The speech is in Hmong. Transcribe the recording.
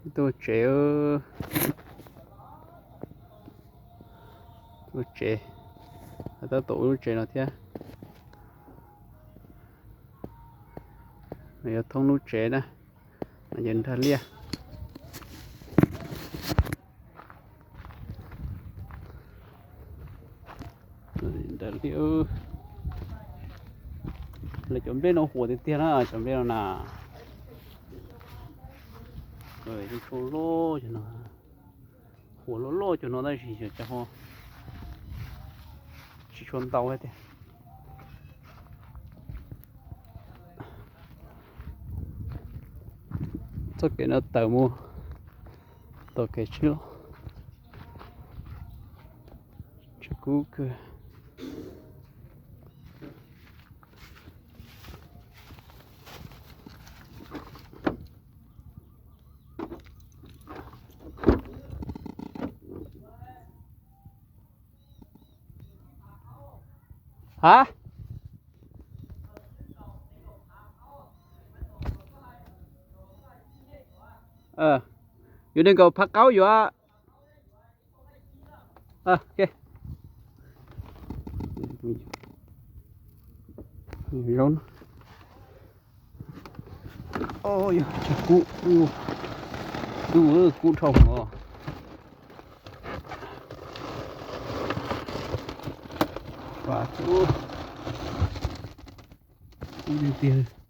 Tuaj tsev, tuaj tsev, tab tom ua lub tsev no thiab. Yog thoob lub tsev na, yog nrag liaj. Lawv cov nplej no huam tiag tiag na, cov nplej no na. Tshua loj cov no, huam loj loj cov no tab sis tsis tshua ntau tiag. Txoj kev no tawm mus tom kev tsheb los, tsheb kub kawg. Hab, yuav nees nkaum phav qaub yuav. Zoo, kub, kub dhau os. Kub tiag tiag.